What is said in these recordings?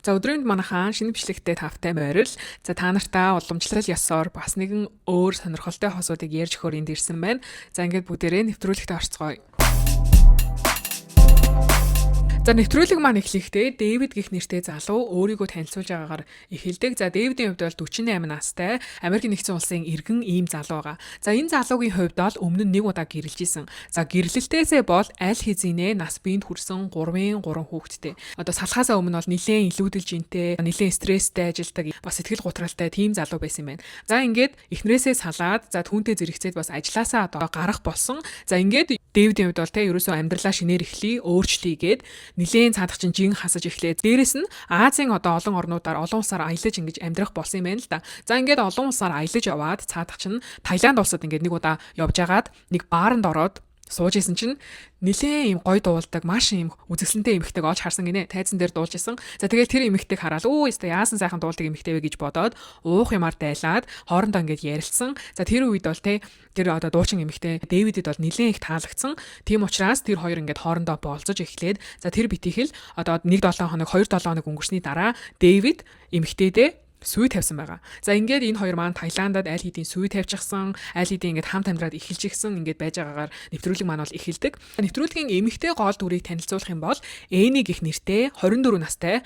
За, өдрийн манайхан, шинэ бичлэгтэй тавтай морил. За, та нартаа уламжлал ёсоор бас нэгэн өөр сонирхолтой хосуудыг ярьж өгөхөөр энд ирсэн байна. За, ингээд бүгдээрээ нэвтрүүлэгтээ орцгоё. За, нэвтрүүлэг маань эхлэхдээ Дэвид гэх нэртэй залуу өөрийгөө танилцуулж байгаагаар эхэлдэг. За, Дэвидийн хувьд бол 48 настай, Америкийн Нэгдсэн Улсын иргэн ийм залуу байгаа. За, энэ залуугийн хувьд бол өмнө нь нэг удаа гэрлэж исэн. За, гэрлэлтээсээ бол аль хэзээ нас биед хүрсэн 3-ын 3 хүүхэдтэй. Одоо салахаасаа өмнө бол нилээн илүүдэл жинтэй, нилээн стресстэй ажилладаг, бас сэтгэл гутралтай тийм залуу байсан юм байна. За, ингээд эхнэрээсээ салаад, за, түүнтэй зэрэгцээд бас ажилласаа одоо гарах болсон. За, ингээд Дэвидийн хувьд бол те ерөөсөө амьдралаа шинээр эхлэе, өөрчлөе гээд нилээн цаадах чинь жин хасаж эхлэе. Дээрэс нь Азийн одоо олон орнуудаар, олон улсаар аялаж ингэж амьдрах болсон юм байна л да. За, ингээд олон улсаар аялаж яваад цаадах чинь Таиланд улсад ингээд нэг удаа явж агаад нэг бааранд ороод сууж исэн чинь нилээн ийм гой дуулдаг, маш ийм үзэсгэлэнтэй эмэгтэйг олж харсан гинэ. Тайзан дээр дуулж исэн. За, тэгэл тэр эмэгтэйг хараад, "Өө, ёстой яасан сайхан дуулдаг эмэгтэй вэ?" гэж бодоод уух юмар дайлаад хоорондоо ингээд ярилцсан. За, тэр үед бол те тэр одоо дуучин эмэгтэй Дэвидэд бол нилээн их таалагдсан. Тийм учраас тэр хоёр ингээд хоорондоо болзож эхлээд, за, тэр битгийхэл одоо 1 7 хоног, 2 7 хоног өнгөрсний дараа Дэвид эмэгтэйдээ сүй тавьсан байгаа. За, ингээд энэ хоёр маань Таиландад аль хэдийн сүй тавьчихсан, аль хэдийн ингээд хамт амьдраад эхэлж игсэн, ингээд байж байгаагаар нэвтрүүлэг маань бол эхэлдэг. Нэвтрүүлгийн эмэгтэй гол дүрийг танилцуулах юм бол Эни гэх нэртэй, 24 настай.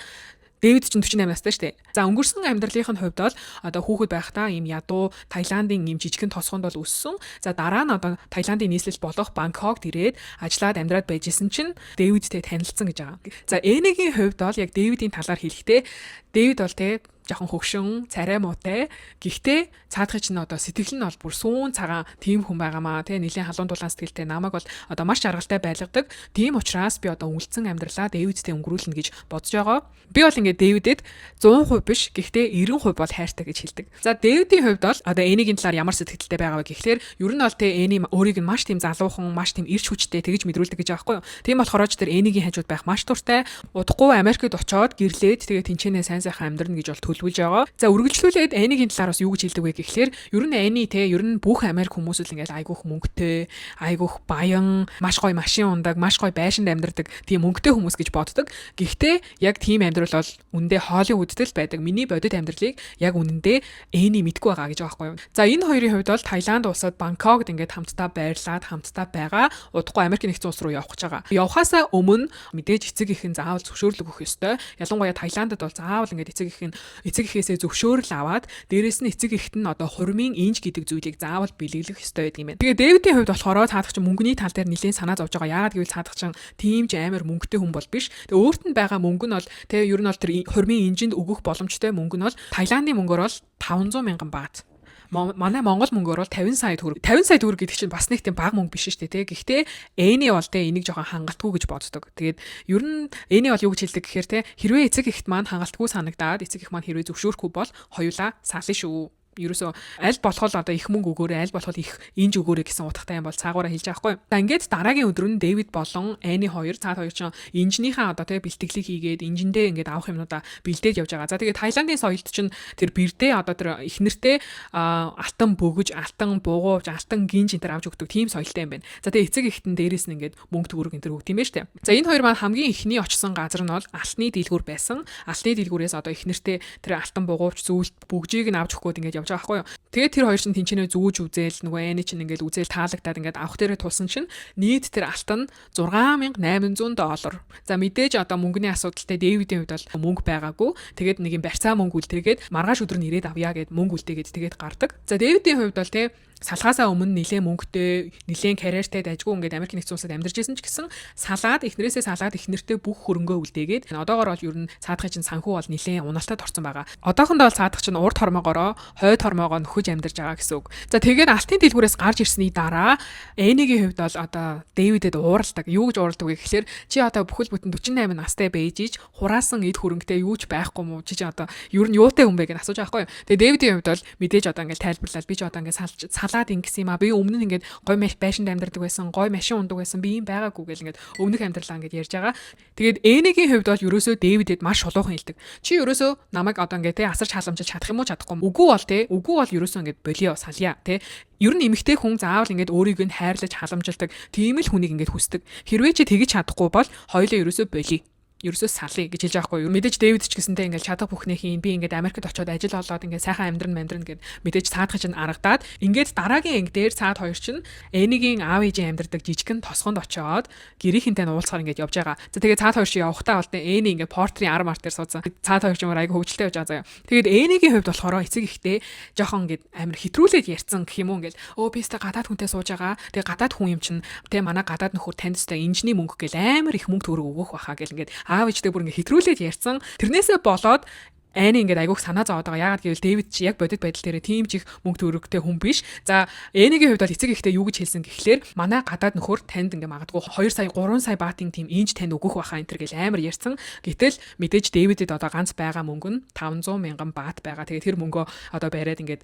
Дэвид чинь 48 настай шүү дээ. За, өнгөрсөн амьдралынх нь хувьд бол одоо хүүхэд байхдаа ийм ядуу Таиландын ийм жижигхэн тосгонд бол өссөн. За, дараа нь одоо Таиландын нийслэл болох Бангкокт ирээд ажиллаад амьдраад байж исэн чинь Дэвидтэй танилцсан гэж байгаа. За, Энигийн хувьд бол яг Дэвидийн талаар хэлэхдээ Дэвид бол те жоохон хөгшин, царай муутай. Гэхдээ цаадахын чинь одоо сэтгэл нь бол бүр сүүн цагаан тийм хүн байгаамаа. Тэ нэлийн халуун дулаан сэтгэлтэй, намайг бол одоо маш жаргалтай байлгадаг. Тийм учраас би одоо үлдсэн амьдралаа Дэвидтэй өнгөрүүлнэ гэж бодож байгаа. Би бол ингээд Дэвидэд 100% биш, гэхдээ 90% бол хайртай гэж хэлдэг. За, Дэвидийн хувьд бол одоо Энигийн талаар ямар сэтгэлтэй байгаа вэ гэхлээр ер нь бол тэ Эни өөрийг нь маш тийм залуухан, маш тийм эрч хүчтэй тэгж мэдрүүлдэг гэж байгаа байхгүй юу. Тийм болохоор ч тэр Энигийн хажууд байх маш дуртай. Удахгүй Америкт очоод гэрлээд, тэгээ тэнчэнэ сайн сайхан амьдрна гэж бол төлөвлөж байгаа. За, үргэлжлүүлээд Энигийн талаар бас юу гэж хэлдэг вэ гэхлээр ер нь Эни те ер нь бүх Америк хүмүүс л ингээл айгүйх мөнгөтэй, айгүйх баян, маш гоё машин ундаг, маш гоё байшинд амьдардаг тийм мөнгөтэй хүмүүс гэж боддог. Гэхдээ яг тийм амьдрал бол үндэ Холливуудд л байдаг. Миний бодит амьдралыг яг үнэндээ Эни мэдгүй байгаа гэж байгаа байхгүй юу. За, энэ хоёрын хувьд бол Таиланд улсад Бангкокд ингээд хамтдаа байрлаад хамтдаа байгаа. Удахгүй Америкийн Нэгдсэн Улс руу явах гэж байгаа. Явхаасаа өмнө мэдээж эцэг эхэн заавал зөвшөөрлөг өгөх ёстой. Ялангуяа Таиландд бол заавал ингээд эцэг эхэн эцэг эхээсээ зөвшөөрөл аваад, дээрэс нь эцэг эхэд нь одоо хурмын инж гэдэг зүйлийг заавал бэлэглэх ёстой байдаг юм байна. Тэгээ Дэвидийн хувьд болохоор цаадах чинь мөнгөний тал дээр нэлээд санаа зовж байгаа. Яагаад гэвэл цаадах чинь тийм ч амар мөнгөтэй хүн бол биш. Тэгээ өөрт нь байгаа мөнгө нь бол тэгээ ер нь бол тэр хурмын инжинд өгөх боломжтой мөнгө нь бол Таиландын мөнгөөр бол 500 мянган бат, манай Монгол мөнгөөр бол 50 сая төгрөг. 50 сая төгрөг гэдэг чинь бас нэг тийм бага мөнгө биш шүү дээ, тий. Гэхдээ Эни бол те энийг жоохон хангалтгүй гэж боддог. Тэгээд ер нь Эни бол юу гэж хэлдэг гэхээр те хэрвээ эцэг эхт маань хангалтгүй санагдаад, эцэг эх маань хэрвээ зөвшөөрөхгүй бол хоёулаа сална шүү, ерөөсөө аль болох л одоо их мөнгө өгөөрэй, аль болох их инж өгөөрэй гэсэн утгатай юм бол цаагаараа хэлж байгаа байхгүй. За, ингээд дараагийн өдөр нь Дэвид болон Ани хоёр цаад хоёр чинь инжнийхээ одоо тэгээ бэлтгэлийг хийгээд, инжиндээ ингээд авах юмнуудаа бэлдээд явж байгаа. За, тэгээд Таиландын соёлд чинь тэр бэрдээ одоо тэр их нэртэй алтан бөгж, алтан бугуувж, алтан гинж энэ төр авч өгдөг тийм соёлтой юм байна. За, тэгээд эцэг эхтэн дээрээс нь ингээд мөнгө төгрөг энэ төр өгд юм байна штэ. За, энэ хоёр маань хамгийн эхний очсон газар нь бол алтны дэлгүүр байсан. Алтны дэлгүүрээс одоо их нэртэй тэр алтан бугуувч, зүйлт бөгжийг нь авч өгөх гээд ингээд явж байгаа байхгүй юу. Тэгээд тэр хоёр чинь тэнчэнэ зүүж үзээл, нөгөө Ани чинь ингээд үзээл таалагдаад ингээд авах дээрээ тулсан чинь нийт тэр алт нь 6800 доллар. За, мэдээж одоо мөнгөний асуудалтай Дэвидийн хувьд бол мөнгө байгаагүй. Тэгээд нэг юм барьцаа мөнгө үлдээгээд, маргааш өдөр нь ирээд авъя гэд мөнгө үлдээгээд тэгээд гардаг. За, Дэвидийн хувьд бол те салхаасаа өмнө нилээн мөнгөтэй, нилээн карьертай дайжгүй ингээд Америк Нэгдсэн Улсад амьдарч исэн ч гэсэн салаад, эхнэрээсээ салаад, эхнэртэй бүх хөрөнгөө үлдээгээд одоогор бол ер нь цаадахын чинь санхүү бол нилээн уналтад орсон байгаа. Одоохондоо бол цаадах чинь урд хормоогоороо хойд хормоогоо нөхөж амьдарч байгаа гэсэн үг. За, тэгээд алтын дэлгүүрээс гарч ирсний дараа Энигийн хувьд бол одоо Дэвидэд ууралдаг. Юу гэж ууралдаг вэ гэхлээр чи одоо бүхэл бүтэн 48 настай байж ич хураасан эд хөрөнгөтэй юу ч байхгүй мó, чи чи одоо ер нь юутай хүн бэ гэж асууж байгаа байхгүй юу. Тэгээд Дэвидийн хувьд бол мэдээж одоо ингээд тайлбарлаад, би ч одоо ингээд салаад ингэсэн юм а, би өмнө нь ингээд гой байшинд амьдардаг байсан, гой машин ундаг байсан, би юм байгаагүй гэл ингээд өмнөх амьдралаа ингээд ярьж байгаа. Тэгээд Энигийн хувьд бол ерөөсөө Дэвидэд маш шулуухан хэлдэг. Чи ерөөсөө намайг одоо ингээд те асарч халамжиж чадах юм уу, чадахгүй юм. Үгүй бол те үгүй бол ерөөсөө ингээд болио, салъя те. Ер нь эмэгтэй хүн заавал ингээд өөрийг нь хайрлаж халамжилдаг тийм л хүнийг ингээд хүсдэг. Хэрвээ чи тэгэж чадахгүй бол хоёулаа ерөөсөө болиё. Ерөөсөө салъя гэж хэлж байгаа хгүй юу. Мэдээж Дэвид ч гэсэнтэй ингээл чадах бүхнээ хийн. Би ингээд Америкт очиод ажил олоод ингээд сайхан амьдран амьдран гэд мэдээж цаадах чинь аргадаад, ингээд дараагийн анги дээр цаад хоёр чинь Энигийн аав ээжийн амьдардаг жижигхэн тосгонд очиод гэрийнхэнтэй нь уулзахаар ингээд явж байгаа. За, тэгээд цаад хоёр чи явахтаа бол Эни ингээд Портерын ар мар дээр суудсан. Цаад хоёр ч юм уу айгу хөвгөлтэй явж байгаа заяа. Тэгээд Энигийн хувьд болохоор эцэг ихтэй жоохон ингээд амар хэтрүүлээд ярьсан гэх юм уу, ингээд өө би өстэй гадаад хүнтэй сууж байгаа. Тэгээд гадаад хүн юм чинь тэ манай гадаад нөхөр танд өстэй инжний мөнгө гэл амар их мөнгө төгрөг өгөх байхаа гэл ингээд аав ээжтэй бүр ингээд хэтрүүлээд ярьсан. Тэрнээсээ болоод Эни ингээд айгүйх санаа зовоод байгаа. Яагаад гэвэл Дэвид чи яг бодит байдал дээр тийм ч их мөнгө төгрөгтэй хүн биш. За, Энигийн хувьд бол эцэг ихтэй юу гэж хэлсэн гэхлээр манай гадаад нөхөр танд ингээд магадгүй 2 сая, 3 сая баатын тийм инж танд өгөх байхаа энэ төр гэл амар ярьсан. Гэтэл мэдээж Дэвидэд одоо ганц байгаа мөнгө нь 500 мянган бат байгаа. Тэгээд тэр мөнгөө одоо бариад ингээд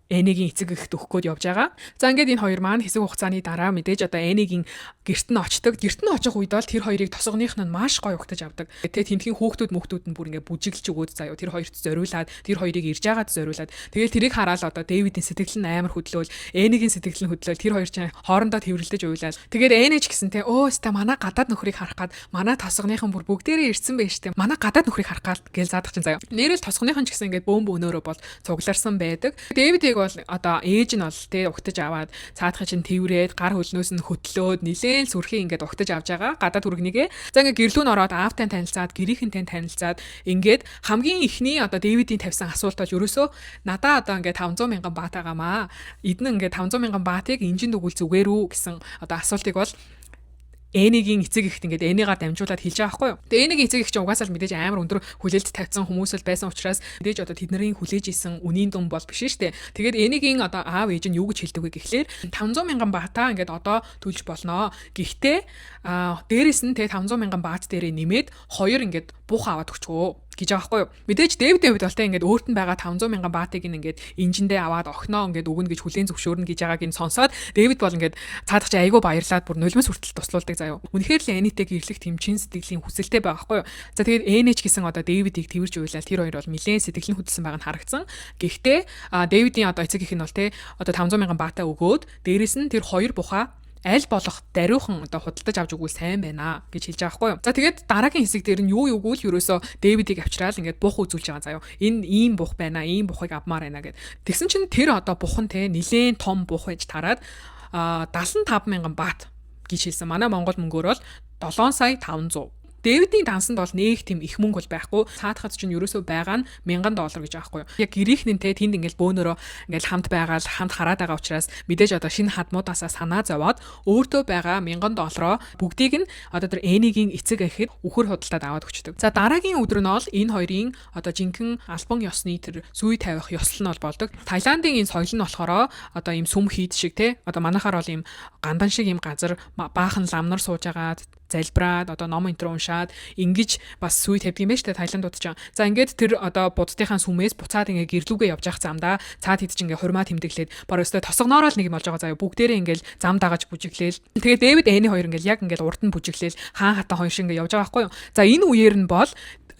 Энигийн эцэг эхэд өгөх гээд явж байгаа. За, ингээд энэ хоёр маань хэсэг хугацааны дараа мэдээж одоо Энигийн гэрт нь очдог. Гэрт нь очих үед бол тэр хоёрыг тосгоных нь маш гоё угтаж авдаг. Тэгээ тентхийн хүүхдүүд мөхтүүд нь бүр ингээд бүжиглж өгөөд заяо, тэр хоёрт зориулаад, тэр хоёрыг ирж байгаад зориулаад. Тэгэл тэрийг хараад одоо Дэвидийн сэтгэл нь амар хөдлөөл, Энигийн сэтгэл нь хөдлөөл, тэр хоёр чинь хоорондоо тэрвэрлдэж уйлал. Тэгээд Эни ч гэсэн те өө өста манай гадаад нөхрийг харах гад манай тосгоныхан бүр бүгдээрээ ирсэн байж тээ. Манай гадаад нөхрийг харах гад гэл заадах чинь заяо. Нэрэл тосгоныхан ч гэсэн ингээд бөөм бөөнөөрөө бол цугларсан байдаг. Дэвидийг бол одоо ээж нь бол те угтаж аваад цаадахын чинь тэрврээд, гар хөлнөөс нь хөтлөөд, нилээн сүрхий ингээд угтаж авч байгаа гадаад хүргэнийгээ. За, ингээд гэрлүү н ороод аавтай танилцаад, гэрийнхэнтэй танилцаад, ингээд хамгийн эхний одоо Дэвидийн тавьсан асуулт бол ерөөсөө надаа одоо ингээд 500 мянган бат байгаамаа. Эдэн ингээд 500 мянган баатыг инжинд өгвөл зүгээр үү гэсэн одоо асуултыг бол Энигийн эцэг ихт ингээд Энигаар дамжуулаад хэлж байгаа байхгүй юу. Тэгээ Энигийн эцэг их чинь угаасаа л мэдээж амар өндөр хүлээлт тавьсан хүмүүс л байсан учраас мэдээж одоо тэдний хүлээж исэн үнийн дүн бол биш шүү дээ. Тэгээд Энигийн одоо аав ээж нь юу гэж хэлдэг вэ гэхлээр 500 мянган баатаа ингээд одоо төлж болноо. Гэхдээ дээрэс нь тэгээ 500 мянган баат дээрээ нэмээд хоёр ингээд бух аваад өгчгөө гэж байгаа байхгүй юу. Мэдээж Дэвидийн хувьд бол те ингээд өөрт нь байгаа 500 мянган баатыг ингээд инжиндээ аваад охиноо ингээд өгнө гэж хүлээн зөвшөөрнө гэж байгааг нь сонсоод Дэвид бол ингээд цаадах чи айгүй баярлаад бүр нулимс хүртэл туслуулдаг заяа. Үнэхээр л Энитэй гэрлэх тийм чин сэтгэлийн хүсэлтэй байгаа байхгүй юу. За, тэгээд Эни ч гэсэн одоо Дэвидийг тэрвэрж уйлал, тэр хоёр бол нилээн сэтгэлийн хөдөлсөн байгаа нь харагдсан. Гэхдээ Дэвидийн одоо эцэг эх нь бол те одоо 500 мянган баатаа өгөөд дээрэс нь тэр хоёр бухаа аль болох даруйхан одоо худалдаж авч өгвөл сайн байна гэж хэлж байгаа байхгүй юу. За, тэгээд дараагийн хэсэг дээр нь юу юугүй л ерөөсөө Дэвидийг авчраал ингээд бух үзүүлж байгаа заяо. Энэ ийм бух байна, ийм бухыг авмаар байна гэд. Тэгсэн чинь тэр одоо бух нь те нилээн том бух байж тараад 75 мянган бат гэж хэлсэн. Манай Монгол мөнгөөр бол 7 сая 500. Дэвидийн дансанд бол нэг тийм их мөнгө бол байхгүй. Цаадахад чинь ерөөсөө байгаа нь 1000 доллар гэж аахгүй юу. Яг гэрийнхнэнтэй тэнд ингээл бөөнөрөө ингээл хамт байгаа л хамт хараад байгаа учраас мэдээж одоо шинэ хадмуудаасаа санаа зовоод өөртөө байгаа 1000 доллароо бүгдийг нь одоо тэр Энигийн эцэг эхэд үхэр худалдаад аваад өгчдөг. За, дараагийн өдөр нь бол энэ хоёрын одоо жинхэнэ албан ёсны тэр зүй тавих ёслол нь бол болдог. Таиландын энэ соёл нь болохоор одоо ийм сүм хийд шиг те одоо манайхаар бол ийм гандан шиг ийм газар баахан ламнар сууж агаад, залбираад, одоо ном энэ уншаад ингэж бас сүй тавьдаг юм байна шүү дээ Таиландууд ч. За, ингээд тэр одоо буддынхаа сүмээс буцаад ингээ гэрлүүгээ явж явах замдаа цаад хэд ч ингээ хурмаа тэмдэглээд бар өстой тосгоноороо л нэг юм болж байгаа заяа. Бүгдээрээ ингээл зам дагаж бүжиглээл. Тэгээд Дэвид, Эни хоёр ингээл яг ингээл урд нь бүжиглээл хаан хатан хоёр шиг ингээ явж байгаа байхгүй юу. За, энэ үеэр нь бол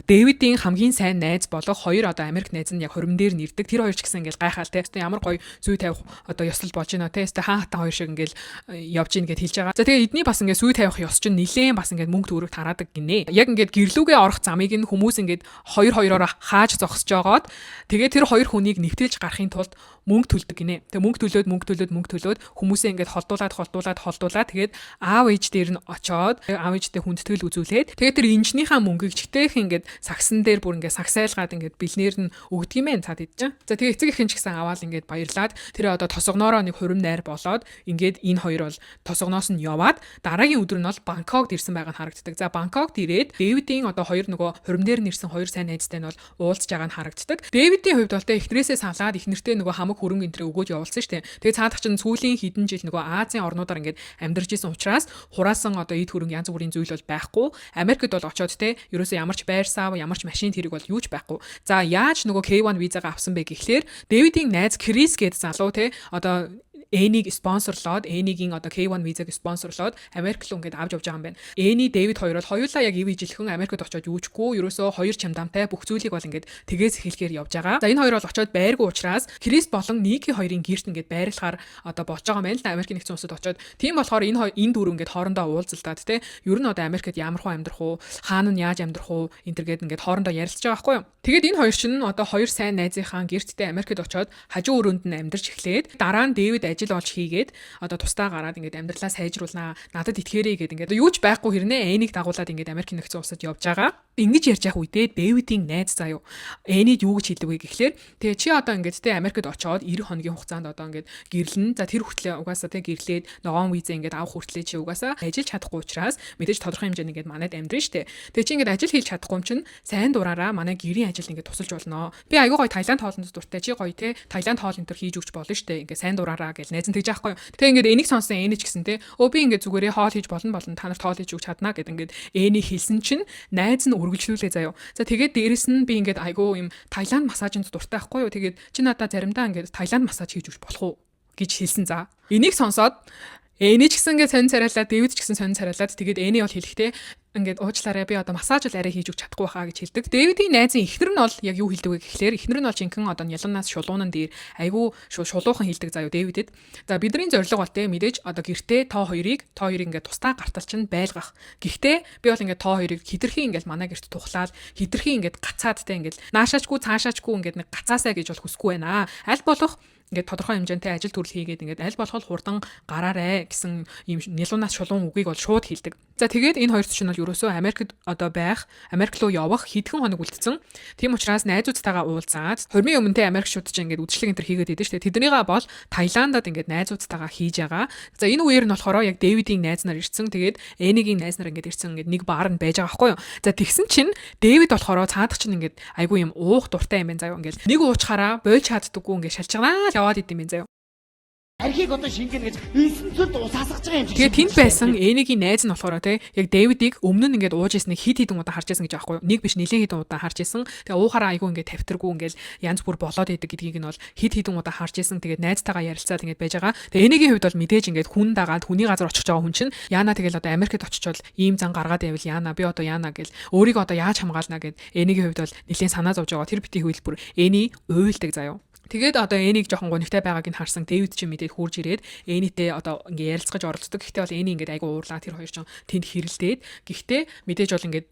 Дэвидийн хамгийн сайн найз болох хоёр одоо Америк найз нь яг хурим дээр нэрдэг. Тэр хоёр ч гэсэн ингээл гайхаал те. Ямар гоё зүй тавих одоо ёслол болж байна те. Хаан хатан хоёр шиг ингээл явж ийн гэд хэлж байгаа. За, тэгээ эдний бас ингээд зүй тавих ёс чинь нилээн бас ингээд мөнгө төгрөг тараадаг гинэ. Яг ингээд гэрлүүгээ орох замыг нь хүмүүс ингээд хоёр хоёроор хааж зогсож жогоод тэгээ тэр хоёр хүнийг нэвтэлж гарахын тулд мөнгө төлдөг гинэ. Тэгээ мөнгө төлөөд, мөнгө төлөөд, мөнгө төлөөд хүмүүсээ ингээд холдуулаад, холдуулаад, холдуулаад, тэгээд аав ээж дээр нь очоод аав ээжтэй хүндэтгэл үзүүлээд, тэгээд тэр инжнийхаа мөнгийг чигтэйх ингээд сагсан дээр бүр ингээд сагсайлгаад ингээд бэлнээр нь өгдөг юм байна цаад идэж. За, тэгээ эцэг эхэн ч гэсэн аваад ингээд баярлаад тэр одоо тосгоноороо нэг хурим найр болоод ингээд энэ хоёр бол тосгоноос нь яваад дараагийн өдөр нь бол Бангкокт ирсэн байгаа нь харагддаг. За, Бангкокт ирээд Дэвидийн одоо хоёр нөгөө хурим дээр нэрсэн хоёр сайн найзтай нь бол уулзж байгаа нь харагддаг. Дэвидийн хувьд бол тэ эхнэрээсээ салаад эхнэртээ нөгөө хамаг хөрөнгө энтрээ өгөөд явуулсан шүү дээ. Тэгээ цаадах чинь сүүлийн хэдэн жил нөгөө Азийн орнуудаар ингээд амьдарч исэн учраас хураасан одоо эд хөрөнгө, янз бүрийн зүйл бол байхгүй. Америкт бол очоод те ерөөсөө ямар ч байр сав, ямар ч машин тэрэг бол юу ч байхгүй. За, яаж нөгөө K1 визагаа авсан бэ гэхлээр Дэвидийн найз Крис гээд залуу те одоо Энийг спонсорлоод, Энигийн одоо K1 визаг спонсорлоод Америк руу ингээд авч явж байгаа юм байна. Эни, Дэвид хоёр бол хоёулаа яг ив ижилхэн Америкт очоод юучгүй, ерөөсөө хоёр чамдамтай бүх зүйлийг бол ингээд тэгээс эхлэхээр явж байгаа. За, энэ хоёр бол очоод байргүй учраас Крис болон Ники хоёрын гэрт ингээд байрлахаар одоо болж байгаа юм байна л да, Америкийн Нэгдсэн Улсад очоод. Тийм болохоор энэ дөрөв ингээд хоорондоо уулзалтаад те, ер нь одоо Америкт ямар хуу амьдрах уу, хаана нь яаж амьдрах уу, энэ төр гээд ингээд хоорондоо ярилцж байгаа байхгүй юу. Тэгээд энэ хоёр чинь одоо хоёр сайн найзынхаа гэртээ Америкт очоод хажуу өрөөнд нь амьдарч эхлээд, дараа нь Дэвид ажил олж хийгээд одоо тусдаа гараад ингээд амьдралаа сайжруулнаа, надад итгээрэй гээд ингээд юу ч байхгүй хэрнээ Энийг дагуулад ингээд Америкийн Нэгдсэн Улсад явж байгаа. Ингэж ярьж явах үедээ Дэвидийн найз заяо Энид юу гэж хэлдэг вэ гэхлээр, тэгээ чи одоо ингээд те Америкт очоод 90 хоногийн хугацаанд одоо ингээд гэрлэн. За, тэр хүртлээ угаасаа те гэрлээд ногоон виза ингээд авах хүртлээ чи угаасаа ажиллаж чадахгүй учраас мэдээж тодорхой хэмжээнд ингээд манайд амьдрын штэ. Тэгээ чи ингээд ажил хийж чадахгүй юм чинь сайн дураараа манай гэрийн ажил ингээд тусалж болно. Би айгүй гоё Таиланд хоолнд дуртай, чи гоё те Таиланд хоол энэ төр хийж өгч болно штэ. Ингээд сайн дураараа гэж найз нь тэгж аахгүй. Тэгээ ингээд энийг сонсон Эни ч гэсэн те өө, би ингээд зүгээрээ хоол хийж болно, та нарт хоол хийж өгч чадна гэд ингээд Эни хэлсэн чинь найз нь үргэлжлүүлээ заяо. За, тэгээд дээрэс нь би ингээд айгүй юм Таиланд массажинд дуртай байхгүй юу. Тэгээд чи надаа заримдаа ингээд Таиланд массаж хийж өгч болох уу гэж хэлсэн за. Энийг сонсоод Эни ч гэсэн ингээд сонь царайлаад, Дэвид ч гэсэн сонь царайлаад, тэгээд Эни бол хэлэхдээ ингээд уучлаарай, би одоо массаж л арай хийж өгч чадахгүй хаа гэж хэлдэг. Дэвидийн найзын эхнэр нь бол яг юу хэлдэг вэ гэхлээр, эхнэр нь бол жинхэнэ одоо нялуунаас шулуунан дээр айгүй шулуухан хэлдэг заяо Дэвидэд. За, бидний зорилго бол те мэдээж одоо гэртээ та хоёрыг ингээд тусдаа гартал чинь байлгах. Гэхдээ би бол ингээд та хоёрыг хэтэрхий ингээд манай гэрт тухлаад, хэтэрхий ингээд гацаад те ингээд наашаачгүй цаашаачгүй ингээд нэг гацаасаа гэж бол хүсэхгүй байна. Аль болох ингээд тодорхой хэмжээний ажил төрөл хийгээд ингээд аль болох хурдан гараарэ гэсэн ийм нялуунаас шулуун үгийг бол шууд хэлдэг. За, тэгээд энэ хоёр чинь бол ерөөсөө Америкт одоо байх, Америк руу явах хэдхэн хоног үлдсэн. Тийм учраас найзуудтайгаа уулзаад, хурмын өмнө те Америкчууд чинь ингээд үдшилэг энэ төр хийгээд идэв шүү дээ. Тэднийгээ бол Таиландад ингээд найзуудтайгаа хийж байгаа. За, энэ үеэр нь болохоор яг Дэвидийн найз нар ирсэн. Тэгээд Энигийн найз нар ингээд ирсэн, ингээд нэг баар нь байж байгаа байхгүй юу. За, тэгсэн чинь Дэвид болохоор цаадах чинь ингээд айгүй юм уух дуртай юм байна заяа. Ингээд нэг уучхаараа болж чаддаггүй, ингээд шалчганаа л яваад идэм юм заяа. Архийг одоо шингэнэ гэж 900 ус асгаж байгаа юм шиг. Тэгээ тэнд байсан Энигийн найз нь болохоор те яг Дэвидийг өмнө нь ингээд ууж ирснийг хид хідэн удаа харж байсан гэж аахгүй юу. Нэг биш, нэлээд хідэн удаа харж исэн. Тэгээ уухаараа айгүй ингээд тавтаргүй, ингээд янз бүр болоод идэг гэдгийг нь бол хид хідэн удаа харж исэн. Тэгээд найзтайгаа ярилцаад ингээд байж байгаа. Тэгээ Энигийн хувьд бол мэдээж ингээд хүн дагаад хүний газар очих байгаа хүн чинь яана, тэгэл одоо Америкт очичвол ийм зан гаргаад байвал яана, би одоо яана гэл өөрийгөө одоо яаж хамгаална гэд Энигийн хувьд бол нэлээд санаа зовж байгаа. Тэр битгий хөлбөр Эни уйлдаг заяо. Тэгээд одоо Энийг жоохон гунигтай байгааг нь харсан Дэвид чинь мэдээд хурж ирээд Энитэй одоо ингээ ярилцгаж оролцдог. Гэхдээ бол Эни ингээд айгу уурлаа, тэр хоёр чинь тэнд хэрэлдээд, гэхдээ мэдээж бол ингээд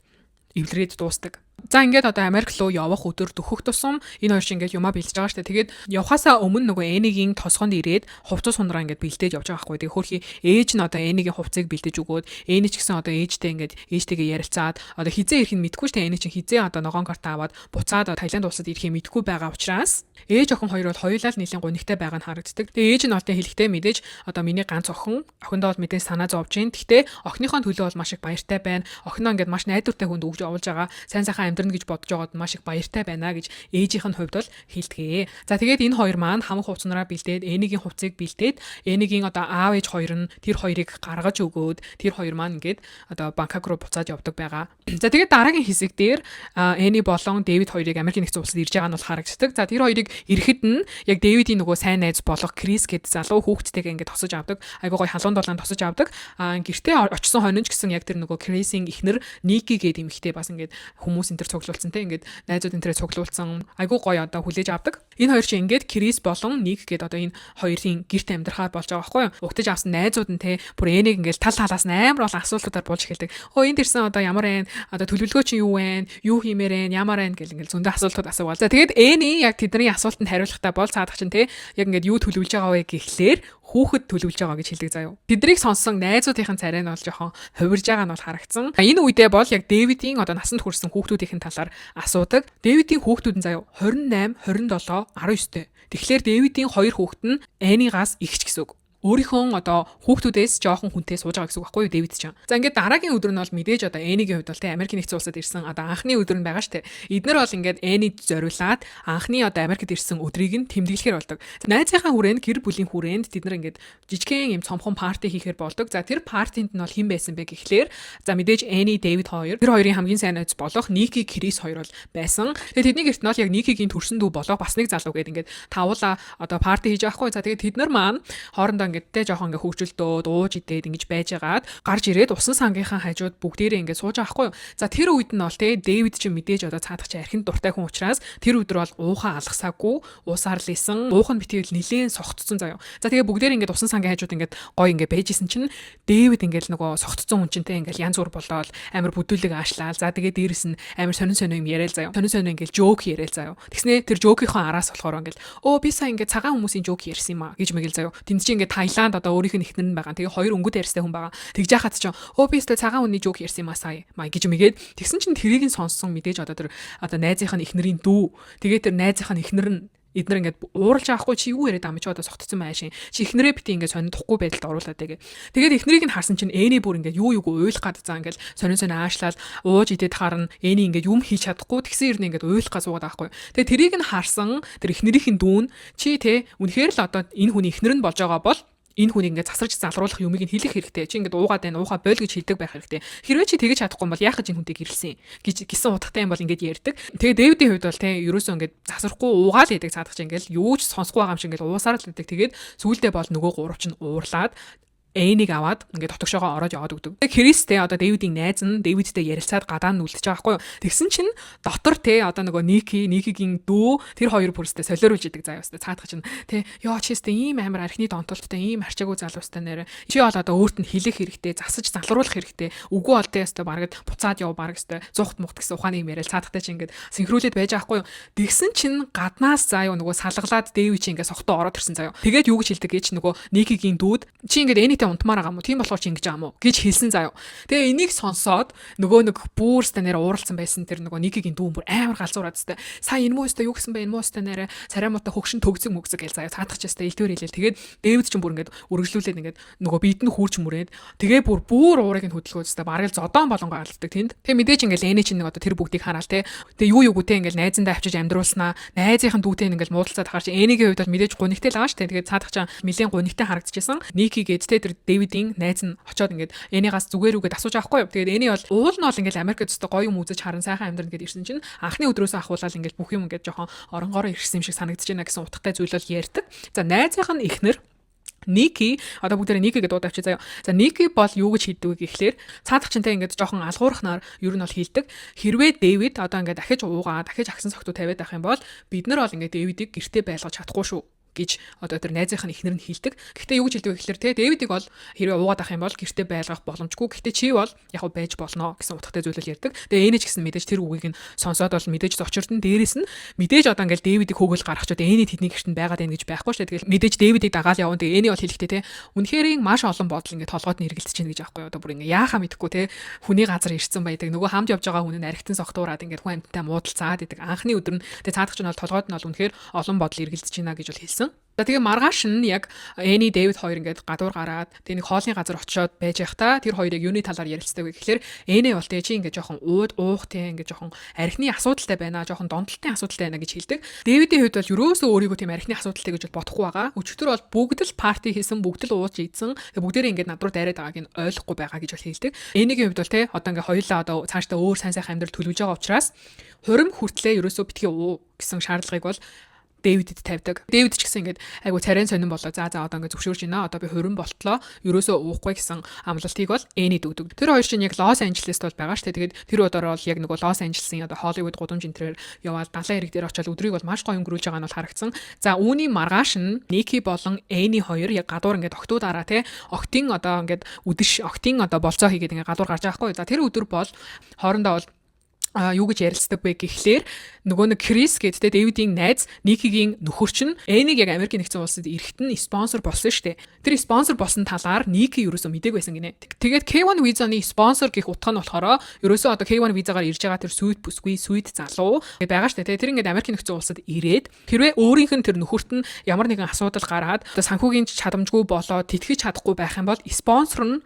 эвлэрээд дуустдаг. За, ингээд одоо Америк руу явах өдөр дөхөх тусам энэ хоёр чинь ингээд юмаа бэлдэж байгаа шүү дээ. Тэгээд явхаасаа өмнө нөгөө Энигийн тосгонд ирээд хувцас сундраа ингээд бэлдээж явж байгаа байхгүй. Тэгээ хөрхи ээж нь одоо Энигийн хувцсыг бэлдэж өгөөд, Эни ч гэсэн одоо ээжтэй ингээд ээжтэйгээ ярилцаад, одоо хизээ ирэх нь мэдэхгүй шүү дээ. Эни чинь хизээ одоо ногоон карт аваад буцаад Таиланд улсад ирэхийг мэдэхгүй байгаа учраас ээж охин хоёр бол хоёулаа л нэлийн гунигтай байгаа нь харагддаг. Тэгээ ээж нь бол хэлэхдээ мэдээж одоо миний ганц охин, охиндоо бол мэдээж санаа зовж гин. Гэхдээ охиныхоо төлөө бол маш их баяртай байна. Охиноо ингээд маш найдвартай хүнд өгж явуулж байгаа. Сайн сайхан амьдрна гэж бодож байгаад маш их баяртай байна гэж ээжийнх нь хувьд бол хэлдэг. За, тэгээд энэ хоёр маань хамаг хувцснараа бэлдээд, Энигийн хувцсыг бэлдээд, Энигийн одоо аав ээж хоёр нь тэр хоёрыг гаргаж өгөөд, тэр хоёр маань ингээд одоо Бангкок руу буцаад явдаг байгаа. За, тэгээд дараагийн хэсэг дээр Эни болон Дэвид хоёрыг Америкийн Нэгдсэн Улсад ирж байгаа нь бол харагддаг. За, тэр хоёрыг ирэхэд нь яг Дэвидийн нөгөө сайн найз болох Крис гэд залуу хүүхэдтэйгээ ингээд тосож авдаг. Айгуу гоё халуун дулаан тосож авдаг. А гэртээ очисон хонин ч гэсэн яг тэр нөгөө Крисийн эхнэр Ники гээд эмэгтэй бас ингээд хүмүүс энэ төр цуглуулсан те, ингээд найзууд энэ төрөө цуглуулсан, айгуу гоё одоо хүлээж авдаг. Энэ хоёр чинь ингээд Крис болон Ник гээд одоо энэ хоёрын гэрт амьдрахаар болж байгаа байхгүй юу? Угтаж авсан найзууд нь те бүр энийг ингээд тал талаас нь амар олон асуултуудаар болж эхэлдэг. Өө, энд ирсэн одоо ямар вэ? Одоо төлөвлөгөө чинь юу вэ? Юу хиймээр вэ? Ямар вэ гэл ингээд зөндөө асуултууд асуугаал. За, тэгээд Эни яг тэдний асуултанд хариулахдаа бол цаадах чинь те яг ингээд юу төлөвлөж байгаа вэ гэхлээр хүүхэд төлөвлөж байгаа гэж хэлдэг заяо. Тэднийг сонссон найзуудын царай нь бол жоохон хувирж байгаа нь бол харагдсан. Энэ үедээ бол яг Дэвидийн одоо насанд хүрсэн хүүхдүүдийн талаар асуудаг. Дэвидийн хүүхдүүд нь заяо 28, 27, 19-тэй. Тэгэхээр Дэвидийн хоёр хүүхэд нь Энигаас ихч гэсэн үг. Өөрийнхөө одоо хүүхдүүдээс жоохон хүнтэй сууж байгаа гэсэн үг байхгүй юу, Дэвид ч. За, ингээд дараагийн өдөр нь бол мэдээж одоо Энигийн хувьд бол те Америкийн нэгдсэн улсад ирсэн одоо анхны өдөр нь байгаа штэ. Эднэр бол ингээд Энид зориулаад анхны одоо Америкт ирсэн өдрийг нь тэмдэглэхээр болдог. Найзынхаа хүрээнд, гэр бүлийн хүрээнд тэд нар ингээд жижигхэн юм цомхон party хийхээр болдог. За, тэр party нд нь бол хэн байсан бэ гэхлээр, за, мэдээж Эни, Дэвид хоёр, тэр хоёрын хамгийн сайн найз болох Ники, Крис хоёр бол байсан. Тэгээ тэдний гэрт нь бол яг Никигийн төрсөн дүү болох бас нэг залуу гээд ингээд тавуулаа одоо party хийж байгаа хгүй. За, тэгээ тэд нар маань хоорондоо ингээд те жоохон ингээд хөгжилдөөд, ууж идээд ингэж байжгаад гарч ирээд усан сангийнхаа хажууд бүгдээрээ ингээд сууж байгаа хгүй. За, тэр үед нь бол те Дэвид ч мэдээж одоо цаадах чи архинд дуртай хүн учраас тэр өдөр бол уухаа алгасаагүй, уусаар л исэн. Уух нь битгийл нилээн согтцсон заяа. За, тэгээ бүгдээр ингээд усан сангийн хажууд ингээд гой ингээд байжсэн чинь Дэвид ингээд нөгөө согтцсон хүн чинь те ингээд янз бүр болоод амар бүдүүлэг аашлаа. За, тэгээ дээрэс нь амар сонин сонин юм яриад заяа. Сонин сонин ингээд joke яриад заяа. Тэгснэ тэр joke ийнхоо араас болохоор ингээд "Өө, би сая ингээд цагаан хүмүүсийн joke ярьсан юм а" гэж мэгэл заяа. Тэнд чинь ингээд Таиланд одоо өөрийнх нь эхнэр нь байгаа. Тэгээ хоёр өнгөт ярьстай хүн байгаа. Тэгж яхад чинь "Өө, би өстой цагаан хүний joke ярьсан юм а сая" маа гэж мэгээд тэгсэн чинь тэрийг нь сонссон мэдээж одоо тэр одоо найзынх нь эхнэрийн дүү, тэгээ тэр найзынх нь эхнэр нь эднэр ингээд ууралж байгаа хгүй, "Чи юу яриад байгаа юм, чи одоо согтцсон байшин, чи эхнэрээ бити ингээд сонирдохгүй байдалд оруулаад" тэгээ. Тэгээд эхнэрийг нь харсан чинь Эни бүр ингээд юу юуг уйлах гад, заа, ингээд сонин сонин аашлал ууж идээд харна, Эни ингээд юм хийж чадахгүй, тэгсэн ирнэ ингээд уйлах га суугаад байгаа хгүй. Тэгээд тэрийг нь харсан тэр эхнэрийнх нь дүүн "Чи те үнэхээр л одоо энэ хүний эхнэр нь болж байгаа бол энэ хүнийг ингээд засарч залруулах юмыг нь хэлэх хэрэгтэй. Чи ингээд уугаад байна, уухаа бойл гэж хэлдэг байх хэрэгтэй. Хэрвээ чи тэгэж чадахгүй бол яах гэж энэ хүнтэй гэрэлсэн" гэж гисэн утгатай юм бол ингээд ярьдаг. Тэгээ Дэвидийн хувьд бол те ерөөсөө ингээд засрахгүй уугаал идэг, цаадах чи ингээд юу ч сонсохгүй байгаа юм шиг ингээд уусаар л идэг. Тэгээд сүүлдээ бол нөгөө гурав чинь уурлаад Энийг аваад ингээд дотогшоогоо ороод яваад өгдөг. Христтэй одоо Дэвидийн найз нь Дэвидтэй ярилцаад гадаа нь үлдчихэж байгаа байхгүй юу. Тэгсэн чинь дотор те одоо нөгөө Ники, Никигийн дүү, тэр хоёр бүрстэй солиоруулж идэг заяа өстэй. Цаадах чинь те "Ёо, чи өстэй ийм амар архины донтолттой, ийм арчаагүй залуустай нэрэ. Чи бол одоо өөрт нь хэлэх хэрэгтэй, засаж залруулах хэрэгтэй. Үгүй бол те өстэй барагд буцаад яв, бараг өстэй зуухт мухт" гэсэн ухааны юм яриад цаадахтай чи ингээд синхруулээд байж байгаа байхгүй юу. Тэгсэн чинь гаднаас заа юу нөгөө салгалаад Дэвид чи ингээд сохтоо ороод ирсэн заяа. Тэгээд юу гэж хэлдэг гэж, нөгөө Никигийн дүүд "Чи ингээд Энитэй унтмаар байгаа юм уу? Тийм болохоор чи ингэж байгаа юм уу?" гэж хэлсэн заяа. Тэгээ энийг сонсоод нөгөө нэг бүрстэй нэр ууралцсан байсан тэр нөгөө Никигийн дүүн бүр амар галзуураад өстэй. "Сая энэ муу өстэй юу гэсэн бэ? Энэ муу өстэй нэрэ царай муутай хөгшин төгзөг мөгзөг" гэл заяа. Цаадах ч өстэй элдвэр хэлээл. Тэгээд Дэвид ч бүр ингээд үргэлжлүүлээд ингээд нөгөө биед нь хүүрч мүрээд тэгээ бүр бүр уурыг нь хөдөлгөөд өстэй бараг л зодоон болонгоо алддаг тэнд. Тэгээ мэдээж ингээд Эний чинь нэг одоо тэр бүгдийг хараал те. Тэгээ юу юугүй те ингээд найзандаа авчиж амьдруулснаа, найзынхын дүүтэй ингээд муудалцаад хахаар чи Энигийн хувьд бол мэдээж гунигтэй л байгаа шүү дээ. Тэгээд цаадах чинь нэлээд гунигтай харагдчихсан. Ники гээд те тэр Дэвидийн найз нь очоод ингээд Энигаас зүгээр үгээд асууж байгаа байхгүй юу. Тэгээд Эни бол уул нь бол ингээд Америкт өстө гоё юм үзэж харан сайхан амьдрна гэдээ ирсэн чинь анхны өдрөөсөө ахуулаад ингээд бүх юм ингээд жоохон оронгороо ирсэн юм шиг санагдаж байна гэсэн утгатай зүйл бол ярьдаг. За, найзынх нь эхнэр Ники, одоо бүгдээрээ Ники гэдээ дуудаад авчи заяа. За, Ники бол юу гэж хэлдэг вэ гэхлээр цаадах чинтэй ингээд жоохон алгуурхнаар ер нь бол хэлдэг. Хэрвээ Дэвид одоо ингээд дахиж уугаа, дахиж агсан согтуу тавиад байх юм бол бид нар бол ингээд Дэвидийг гэртээ байлгаж чадахгүй шүү гэж одоо тэр найзынх нь эхнэр нь хэлдэг. Гэхдээ юу гэж хэлдэг вэ гэхээр те Дэвидийг бол хэрвээ уугаад ах юм бол гэртээ байлгах боломжгүй. Гэхдээ чи бол яг хав байж болно гэсэн утгатай зүйлэл ярьдаг. Тэгээ Эний ч гэсэн мэдээж тэр үгийг нь сонсоод бол мэдээж зочирдон, дээрэс нь мэдээж одоо ингээл Дэвидийг хөөгөл гаргachод Эний тэдний гэрт нь байгаад байна гэж байхгүй шүү дээ. Тэгэл мэдээж Дэвидийг дагаал явна. Тэгээ Эний бол хэлэхдээ те үнэхээр маш олон бодол ингээд толгойд нь эргэлдэж чинь гэж аахгүй одоо бүр ингээ яахаа мэдэхгүй те хүний газар ирсэн байдаг. Нөгөө хамт явж байгаа хүн нь архитан согтуураад ингээд хүн амьттай муудалцаад идэг. Анхны өдөр нь тэгээ цаадах чинь бол толгойд нь бол үнэхээр олон бодол эргэлдэж байна гэж бол хэлсэн. За, тэгээ маргааш нь яг Эни, Дэвид хоёр ингээд гадуур гараад тэгээ нэг хоолны газар очиод байж байхдаа тэр хоёрыг юуны талаар ярилцдаг вэ гэхлээр Эни бол тэгээ чи ингээд жоохон ууд уух те ингээд жоохон архины асуудалтай байна, жоохон донтолтын асуудалтай байна гэж хэлдэг. Дэвидийн хувьд бол ерөөсөө өөрийгөө тийм архины асуудалтай гэж бол бодохгүй байгаа. Өчигдөр бол бүгд л party хийсэн, бүгд л ууж идсэн. Тэгээ бүгдээрээ ингээд над руу дайраад байгааг нь ойлгохгүй байгаа гэж бол хэлдэг. Энигийн хувьд бол те одоо ингээд хоёулаа одоо цаашдаа өөр сайн сайхан амьдрал төлөвлөж байгаа учраас хурим хүртлээ ерөөсөө битгий уу гэсэн шаардлагыг бол Дэвидэд тавьдаг. Дэвид ч гэсэн ингээд айгу царайн сонин болоо, за за, одоо ингээд зөвшөөрж байна. Одоо би хурим болтлоо ерөөсөө уухгүй гэсэн амлалтыг бол Энид өгдөг. Тэр хоёр чинь яг Лос Анжелест бол байгаа шүү дээ. Тэгээд тэр удаар бол яг нөгөө Лос Анжелесын одоо Холливуд гудамж энэ тэрээр яваад далайн хэрэг дээр очиод өдрийг бол маш гоё өнгөрүүлж байгаа нь бол харагдсан. За, үүний маргааш нь Ники болон Эни хоёр яг гадуур ингээд октоудаараа те октын одоо ингээд үдэш, октын одоо болцоо хийгээд ингээд гадуур гарч байгаа хгүй. За, тэр өдөр бол хоорондоо бол Юу гэж ярилцдаг вэ гэхлээр нөгөө нэг Крис гэдэг Дэвидийн найз, Никигийн нөхөр чинь Энийг яг Америкийн нэгдсэн улсад ирэхэд нь спонсор болсон шүү дээ. Тэр спонсор болсон талаар Ники ерөөсөө мдээгүй байсан гинэ. Тэгээд K1 визаны спонсор гэх утга нь болохоор ерөөсөө одоо K1 визагаар ирж байгаа тэр сүйт бүсгүй, сүйт залуу байгаа шүү дээ. Тэр ингээд Америкийн нэгдсэн улсад ирээд хэрвээ өөрийнх нь тэр нөхөрт нь ямар нэгэн асуудал гараад одоо санхүүгийн чадамжгүй болоод тэтгэж чадахгүй байх юм бол спонсор нь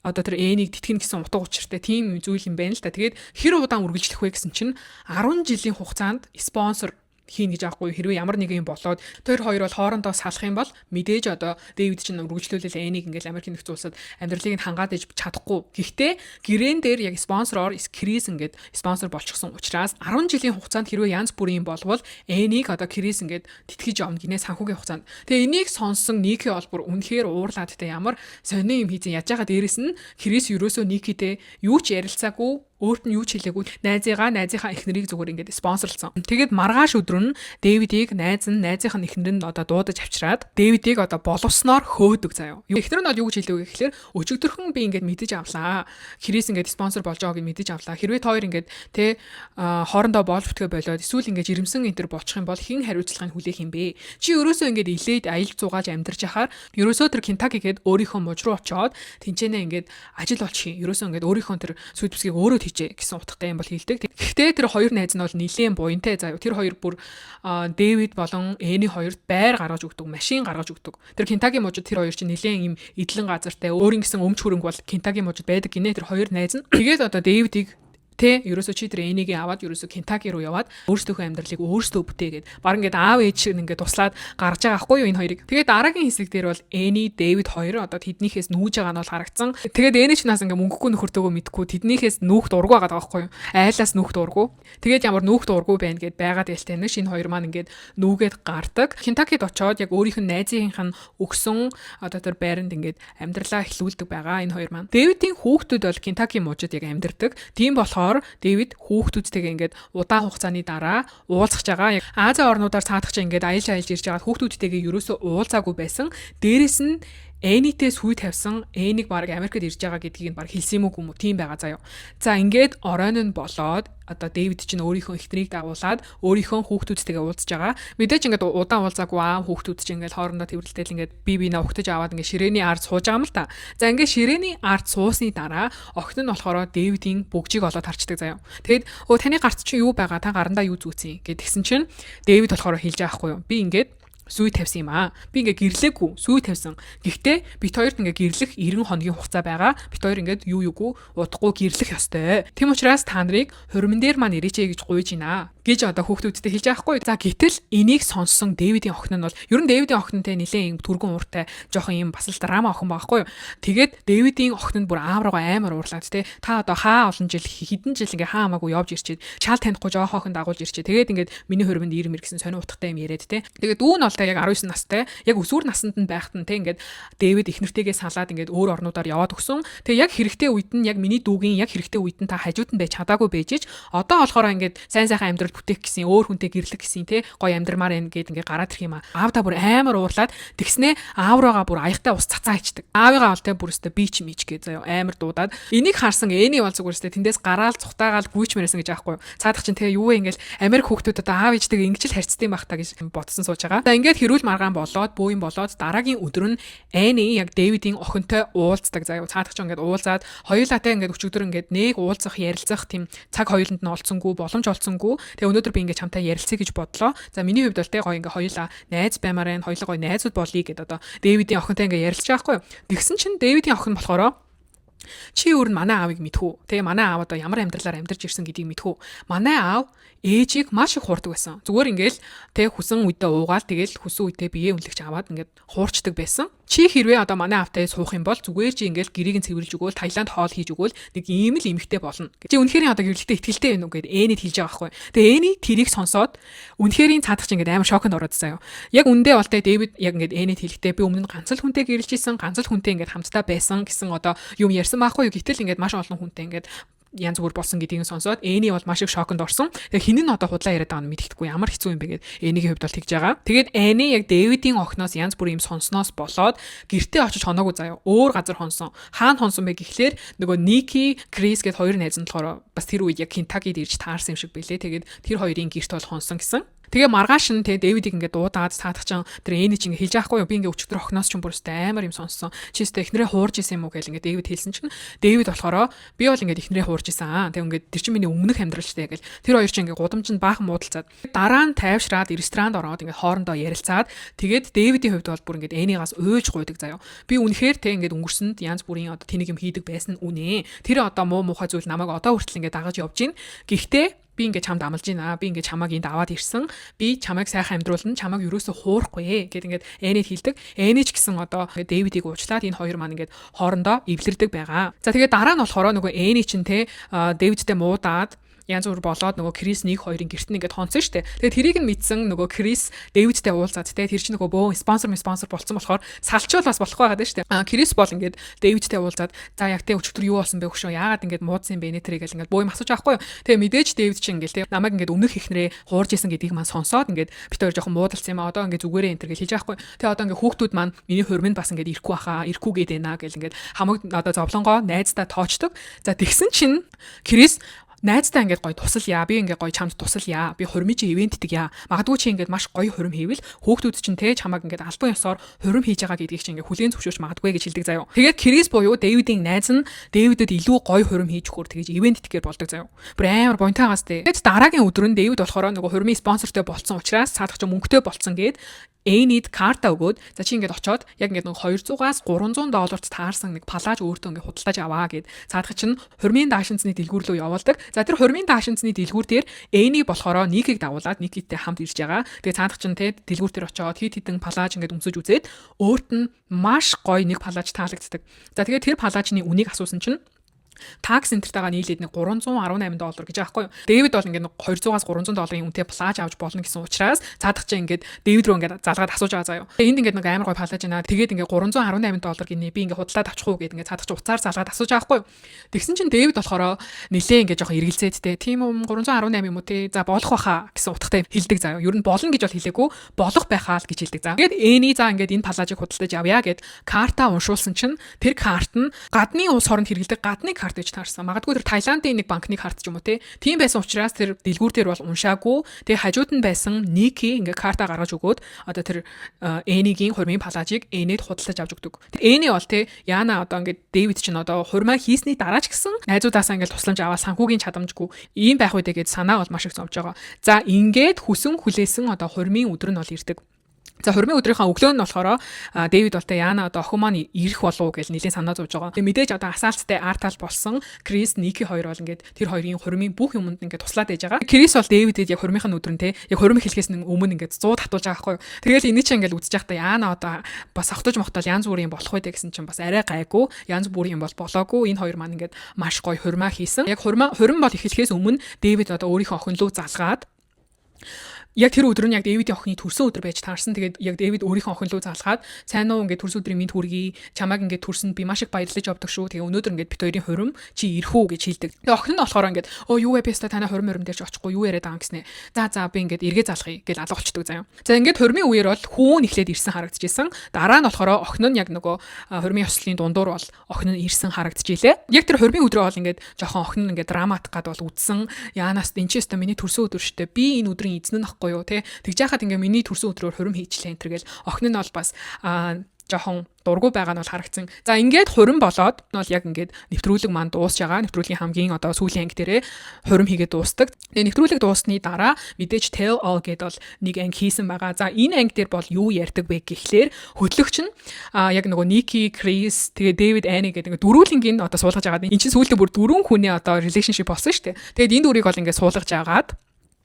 одоо тэр Энийг тэтгэнэ гэсэн утга учиртай тийм зүйл юм байна л да. Тэгээд хэр удаан үргэлжлэх вэ гэсэн чинь 10 жилийн хугацаанд спонсор хийнэ гэж аахгүй, хэрвээ ямар нэгэн юм болоод тэр хоёр бол хоорондоо салах юм бол мэдээж одоо Дэвид чинь үргэлжлүүлэл Энийг ингээл Америкийн нэгдсэн улсад амьдралыг нь хангаад иж чадахгүй. Гэхдээ гэрээн дээр яг спонсороор Крис ингээд спонсор болчихсон учраас 10 жилийн хугацаанд хэрвээ янз бүрийн юм болвол Энийг одоо Крис ингээд тэтгэж явна гинэ санхүүгийн хугацаанд. Тэгээ энийг сонсон Ники бол бүр үнэхээр уурлаад, те, ямар сони юм хийзэн яаж байгаа. Дээрэс нь Крис ерөөсөө Никитэй юу ч ярилцаагүй, өөрт нь юу ч хэлээгүй, найзыгаа, найзынхаа эхнэрийг зүгээр ингээд спонсорлсон. Тэгээд маргааш өдөр нь Дэвидийг найз нь, найзынх нь эхнэр нь одоо дуудаж авчираад Дэвидийг одоо боловсноор хөөдөг заяа. Эхнэр нь бол юу гэж хэлэв гэхлээр өчигдөрхөн би ингээд мэдэж авлаа. Крис ингээд спонсор болж байгааг мэдэж авлаа. Хэрвээ та хоёр ингээд тэ хоорондоо болж бүтгээ болоод эсвэл ингээд жирэмсэн энэ төр болчих юм бол хэн хариуцлагыг хүлээх юм бэ? Чи ерөөсөө ингээд илээд аялж зугааж амьдарч яхаар ерөөсөө тэр Кентаки гээд өөрийнхөө мужи руу очиод тэнцэнэ ингээд ажил олчих юм. Ерөөсөө ингээд өөрийнхөө тэр сүд бүсгийг өөрөө хийжээ гэсэн утгатай юм бол хэлдэг. Гэхдээ тэр хоёр найз нь бол нилээн буянтай заяа. Тэр хоёр бүр Дэвид болон Эни хоёрт байр гаргаж өгдөг, машин гаргаж өгдөг. Тэр Кентаки мужид тэр хоёр чинь нилээн им эдлэн газартай, өөрийн гэсэн өмч хөрөнгө бол Кентаки мужид байдаг гинэ тэр хоёр найз нь. Тэгээд одоо Дэвидийг, тэ, ерөөсөө чи тэр энийг аваад ерөөсөө Кентаки руу яваад өөрсдийнхөө амьдралыг өөрсдөө бүтээгээд баг ингээд аав ээж шиг ингээд туслаад гарч байгаа хгүй юу энэ хоёрыг. Тэгээд дараагийн хэсэг дээр бол Эни, Дэвид хоёр одоо тэднийхээс нүүж байгаа нь бол харагдсан. Тэгээд Эни ч нас ингээд мөнгөгүй нөхөртөөгөө мэдгүй тэднийхээс нүүх дургу байгаа байхгүй юу. Айлаас нүүх дургу. Тэгээд ямар нүүх дургу байна гэд байгаад байлтай нэг шинэ хоёр маань ингээд нүүгээд гардаг. Кентакид очоод яг өөрийнх нь найзынх нь өгсөн одоо тэр байранд ингээд амьдралаа эхлүүлдэг байгаа энэ хоёр маань. Дэвидийн хүүхдүүд бол Кентаки мужид яг амьдардаг. Тийм болохоор Дэвид хүүхдүүдтэйгээ ингээд удаан хугацааны дараа уулзах байгаа. Азийн орнуудаар цаадах чинь ингээд аялж аялж ирж байгаа хүүхдүүдтэйгээ ерөөсөө уулзаагүй байсан. Дээрэс нь Энитэй сүй тавьсан, Энийг баг Америкт ирж байгаа гэдгийг нь баг хэлсэн юм уу юм уу, тийм байгаа заяа. За, ингээд оройн нь болоод одоо Дэвид чинь өөрийнхөө эхнэрийг дагуулад өөрийнхөө хүүхдүүдтэйгээ уулзж байгаа. Мэдээж ингээд удаан уулзаагүй аав хүүхдүүд чинь ингээд хоорондоо тэрвэрлтэл ингээд бие биенээ угтаж аваад ингээд ширээний ард сууж байгаа юм л та. За, ингээд ширээний ард суусны дараа охин нь болохоор Дэвидийн бөгжийг олоод харчдаг заяа. Тэгэд өө таны гарт чинь юу байгаа, та гарандаа юу зүүцэн гэдгсэн чинь Дэвид болохоор хэлж байгаа хгүй юу. Би ингээд сүй тавьсан юм аа. Би ингээ гэрлээгүй, сүй тавьсан. Гэхдээ бит хоёрт ингээ гэрлэх 90 хоногийн хугацаа байгаа. Бит хоёр ингээд юу юугүй удахгүй гэрлэх ёстой. Тийм учраас та нарыг хурман дээр маань ирээч гэж гуйж байна гэж одоо хүүхдүүдтэй хэлж байгаа хгүй. За, гэтэл энийг сонссон Дэвидийн охин нь бол ер нь Дэвидийн охинтой нилээн юм түргэн ууртай, жоохон юм бас л драма охин байгаа хгүй. Тэгээд Дэвидийн охин нь бүр аав руугаа амар уурлаад, те, та одоо хаа олон жил, хэдэн жил ингээ хаа хамаагүй явж ирчээд чаал танихгүй жоохон охин дагуулж ирчээ. Тэгээд ингээд миний хурманд ирмэр гэсэн сонин утгатай юм яриад, те. Тэгээд дүү нь бол яг 19 настай, яг өсвөр насанд нь байхад нь, те, ингээд Дэвид эхнэртэйгээ салаад ингээд өөр орнуудаар яваад өгсөн. Тэгээ яг хэрэгтэй үед нь, яг миний дүүгийн яг хэрэгтэй үед нь та хажууд нь байж чадаагүй байж ич одоо болохоор ингээд сайн сайхан амьдрал бүтээх гэсэн, өөр хүнтэй гэрлэх гэсэн, те, гоё амьдрмаар байна гэд ингээд гараад ирэх юм а. Аавдаа бүр амар уурлаад тэгснээ аав руугаа бүр аягтай ус цацаа ичдэг. Аавыгаа бол те бүр өстө бич мич гэ заяа амар дуудаад энийг харсан Эний бол зүгээр өстө тэндээс гараал цухтаагаал гүйч мэрсэн гэж аахгүй юу. Цаадах чинь тэгээ юу вэ, ингээл Америк хүүхдүүд одоо аав ээжтэйгээ ингэж л харьцдаг юм бах та гэж бодсон сууж байгаа. За, ингээд хэрүүл маргаан болоод буу юм болоод дараагийн өдөр нь Эни яг Дэвидийн охинтой уулздаг заяа. Цаадах чинь ингээд уулзаад хоёулаатай ингээд өчигдөр ингээд нэг уулзах, ярилцах тийм цаг хоёуланд нь олцсонгүй, боломж олцсонгүй. Тэгээ өнөөдөр би ингээд чамтай ярилцъя гэж бодлоо. За, миний хувьд бол те гоё ингээд хоёулаа найз баймаар байна. Хоёулаа гоё найзууд болъё гэд одоо Дэвидийн охинтой ингээд ярилцж байгаа байхгүй юу. Тэгсэн чинь Дэвидийн охин болохоор чи өөр нь манай аавыг мэдхүү. Тэгээ манай аав одоо ямар амьдралаар амьдарч ирсэн гэдгийг мэдхүү. Манай аав ээжийг маш их хуурдаг байсан. Зүгээр ингээл тэ хүсэн үедээ уугаал, тэгэл хүсэн үедээ биеэ үнэлэгч аваад ингээд хуурчдаг байсан. Чи хэрвээ одоо манай аавтай суух юм бол зүгээр чи ингээл гэрийг нь цэвэрлж өгөөл, Таиланд хоол хийж өгөөл нэг ийм л эмэгтэй болно. Чи үнэхээр одоо гэрлэлтэд итгэлтэй байна уу гэд Энид хэлж байгаа байхгүй. Тэгээ Эни тэрийг сонсоод үнэхээр цаадах чи ингээд амар шоконд ороод заяа. Яг үндэ бол те Дэвид яг ингээд Энид хэлэхдээ би өмнө нь ганц л хүнтэй гэрэлж исэн, ганц л хүнтэй ингээд хамтдаа байсан гэсэн одоо юм ярьсан байхгүй юу. Гэтэл ингээд маш олон хүнтэй ингээд янз бүр болсон гэдгийг сонсоод Эни бол маш их шоконд орсон. Тэгээ хэн нь одоо худлаа яриад байгаа нь мэдэхгүй, ямар хэцүү юм бэ гэд Энигийн хувьд бол тэгж байгаа. Тэгээд Эни яг Дэвидийн охиноос янз бүрийн юм сонссоноос болоод гэртээ очиж хоноогүй заяа. Өөр газар хонсон. Хаана хонсон бэ гэхлээр нөгөө Ники, Крис гэд хоёр найз нь болохоор бас тэр үед яг Кентакид ирж таарсан юм шиг билээ. Тэгээд тэр хоёрын гэрт бол хонсон гэсэн. Тэгээ маргааш нь те Дэвидийг ингээд дуудаад цаадах чинь тэр Эни чинь ингээд хэлж байхгүй юу? Би ингээд өчигдөр охиноос чинь бүр өстэй амар юм сонссон. Чи өстэй эхнэрээ хуурж исэн юм уу гэл ингээд Дэвид хэлсэн чинь Дэвид болохоор би бол ингээд эхнэрээ хуурж исэн. Тэг ингээд тэр чинь миний өмнөх амьдрал штэ гэл тэр хоёр чинь ингээд гудамжинд баахан муудалцаад, дараа нь тайвшраад, ресторанд ороод ингээд хоорондоо ярилцаад, тэгээд Дэвидийн хувьд бол бүр ингээд Энигаас уйлж гуйдаг заяа. Би үнэхээр те ингээд өнгөрсөнд янз бүрийн одоо тэнэг юм хийдэг байсан нь үнэ. Тэр одоо муу муухай зүйл намайг одоо хүртэл ингээд дагаж явж гин. Гэхдээ би ингээд чамд амлаж байна. Би ингээд чамайг энд аваад ирсэн. Би чамайг сайхан амьдруулна. Чамайг ерөөсө хуурахгүй гэд ингээд Энид хэлдэг. Эни ч гэсэн одоо Дэвидийг уучлаад энэ хоёр маань ингээд хоорондоо эвлэрдэг байгаа. За, тэгээд дараа нь болохоор нөгөө Эни чинь те Дэвидтэй муудаад, янз бүр болоод нөгөө Крис 1 2-ын гэрт нь ингээд хонцсон шүү дээ. Тэгээд тэрийг нь мэдсэн нөгөө Крис Дэвидтэй уулзаад те, тэр чинь нөгөө бөөн спонсор спонсор болцсон болохоор салчвал бас болохгүй байгаа шүү дээ. А Крис бол ингээд Дэвидтэй уулзаад, за яг те өчигдөр юу болсон бэ хөшөө, яагаад ингээд муудсан юм бэ нэ тэрийг л ингээд бөө юм асууж байгаа байхгүй юу. Тэгээ мэдээж Дэвид чинь ингээд те намайг ингээд өмнөх эхнэрээ хуурж исэн гэдгийг маань сонсоод ингээд бид хоёр жоохон муудалцсан юм а, одоо ингээд зүгээрээ энэ төр гэж хэлж байгаа байхгүй. Тэгээ одоо ингээд хүүхдүүд маань миний хурминд бас ингээд ирэхгүй баха, ирэхгүй гээд байна гэл ингээд хамаг одоо зовлонгоо найздаа тоочдөг. За, тэгсэн чинь Крис найздаа ингээд гоё тусалъя. Би ингээд гоё чамд тусалъя. Би хурмын чи event дэг яа. Магадгүй чи ингээд маш гоё хурим хийвэл хүүхдүүд чинь те чамайг ингээд албан ёсоор хурим хийж байгаа гэдгийг чи ингээд хүлээн зөвшөөрч магадгүй гэж хэлдэг заяа. Тэгээд Крис буюу Дэвидийн найз нь Дэвидэд илүү гоё хурим хийж өгөхөөр тэгэж event дэхээр болдог заяа. Бүр амар бонтаагаас те. Тэгээд дараагийн өдөр нь Дэвид болохоор нөгөө хурмын спонсортой болцсон учраас цаадах чи мөнгөтэй болцсон гээд Энид карта өгөөд, за чи ингээд очоод яг ингээд нэг 200-аас 300 долларт таарсан нэг палааж өөртөө ингээд худалдаж аваа гэд цаадах чинь хурмын даашинзны дэлгүүр рүү явуулдаг. За, тэр хурмын даашинзны дэлгүүр дээр Эни болохоор Никийг дагуулад Никитэй хамт ирж байгаа. Тэгээ цаадах чинь те дэлгүүр дээр очоод хит хитэн палааж ингээд өмсөж үзээд өөрт нь маш гоё нэг палааж таалагддаг. За, тэгээ тэр палаажны үнийг асуусан чинь tax центртайгаа нийлээд нэг 318 доллар гэж аахгүй юу. Дэвид бол ингээд 200-аас 300 долларын үнэтэй плаж авч болно гэсэн учраас цаадах чинь ингээд Дэвид рүү ингээд залгаад асууж байгаа заяа. Энд ингээд нэг амар гой плаж байна. Тэгээд ингээд 318 доллар гинэ, би ингээд худалдаад авчих уу гэд ингээд цаадах чинь уцаар залгаад асууж байгаа байхгүй юу. Тэгсэн чинь Дэвид болохоор нилээ ингээд жоохон эргэлзээд те, тийм юм 318 юм уу те, за болох баха гэсэн утгатай хэлдэг заяа. Ер нь болно гэж бол хэлээгүй, болох байхаа л гэж хэлдэг. За, тэгээд Эни за ингээд энэ палажийг худалдаж авъя гэд карта уншуулсан чинь тэр карт нь гадны улс оронд хэрэглэдэг гадны карт гэж таарсан. Магадгүй тэр Таиландын нэг банкны карт ч юм уу те. Тийм байсан учраас тэр дэлгүүр дээр бол уншаагүй. Тэгээ хажууд нь байсан Ники ингээ карта гаргаж өгөөд одоо тэр Энигийн хурмын палажийг Энед худалдаж авч өгдөг. Тэр Эни бол те яана одоо ингээ Дэвид чинь одоо хурмаа хийсний дараа ч гэсэн найзуудаасаа ингээ тусламж аваад санхүүгийн чадамжгүй ийм байх үедээ гээд санаа бол маш их зовж байгаа. За, ингээд хүсэн хүлээсэн одоо хурмын өдөр нь бол ирдэг. За, хурмын өдрийнхөө өглөө нь болохоор Дэвид болтой Яна одоо охин маань ирэх болов уу гэж нэлээд санаа зовж байгаа. Тэгээ мэдээж одоо асаалттай артал болсон Крис, Ники хоёр бол ингээд тэр хоёрын хурмын бүх юмд ингээд туслаад байж байгаа. Крис бол Дэвидэд яг хурмынх нь өдөр нь те яг хурим хэлхээс өмнө ингээд 100 татуулж байгаа байхгүй юу. Тэгэл эний чинь ингээд үзэж байхдаа Яна одоо бас автож мохтол янз бүрийн болох үү гэсэн чинь бас арай гайгүй, янз бүрийн юм бол болоогүй. Энэ хоёр маань ингээд маш гоё хурмаа хийсэн. Яг хурмаа хурим бол эхлэхээс өмнө Дэвид одоо өөрийнхөө охин руу залгаад, яг тэр өдөр нь яг Дэвидийн охины төрсөн өдөр байж таарсан. Тэгээд яг Дэвид өөрийнхөө охин руу залгаад, сайн уу, ингээд төрсөн өдрийн мэнд хүргэе. Чамайг ингээд төрсөнд би маш их баярлаж явдаг шүү. Тэгээ өнөөдөр ингээд бит хоёрын хурим, чи ирэх үү гэж хэлдэг. Тэгээ охин нь болохоор ингээд өө юу вэ, би өстой танай хурим хурим дээр ч очихгүй, юу яриад байгаа юм гэснэ. За, би ингээд эргээ залгая гэж алга болчдөг заяа. За, ингээд хурмын үеэр бол хүүн эхлээд ирсэн харагдчихсэн. Дараа нь болохоор охин нь яг нөгөө хурмын ёслолын дундуур бол охин нь ирсэн харагдчихилээ. Яг тэр хурмын өдрөө бол ингээд жоохон охин нь ингээд драматик гад бол үдсэн. Яанаас энэ ч өстой миний төрсөн өдөр штэ. Би энэ өдрийн эзэн нь ахгүй юу те. Тэгж яхад ингээ миний төрсөн өдрөөр хурим хийчлээ энэ төр гэл охин нь бол бас жоохон дургу байгаа нь бол харагдсан. За, ингээд хурим болоод бол яг ингээд нэвтрүүлэг маань дуусж байгаа. Нэвтрүүлгийн хамгийн одоо сүүлийн анги дээрээ хурим хийгээд дуустдаг. Тэгээ нэвтрүүлэг дууссаны дараа мэдээж tell all гэдээ бол нэг анги хийсэн байгаа. За, энэ анги дээр бол юу ярьдаг вэ гэхлээр хөтлөгч нь яг нөгөө Ники, Крис, тэгээ Дэвид, Ани гэдэг ингээд дөрүүлэнгийн одоо суулгаж агаад, энэ чинь сүүлдээ бүр дөрвөн хүний одоо relationship болсон шүү дээ. Тэгээд энэ дөрвийг бол ингээд суулгаж агаад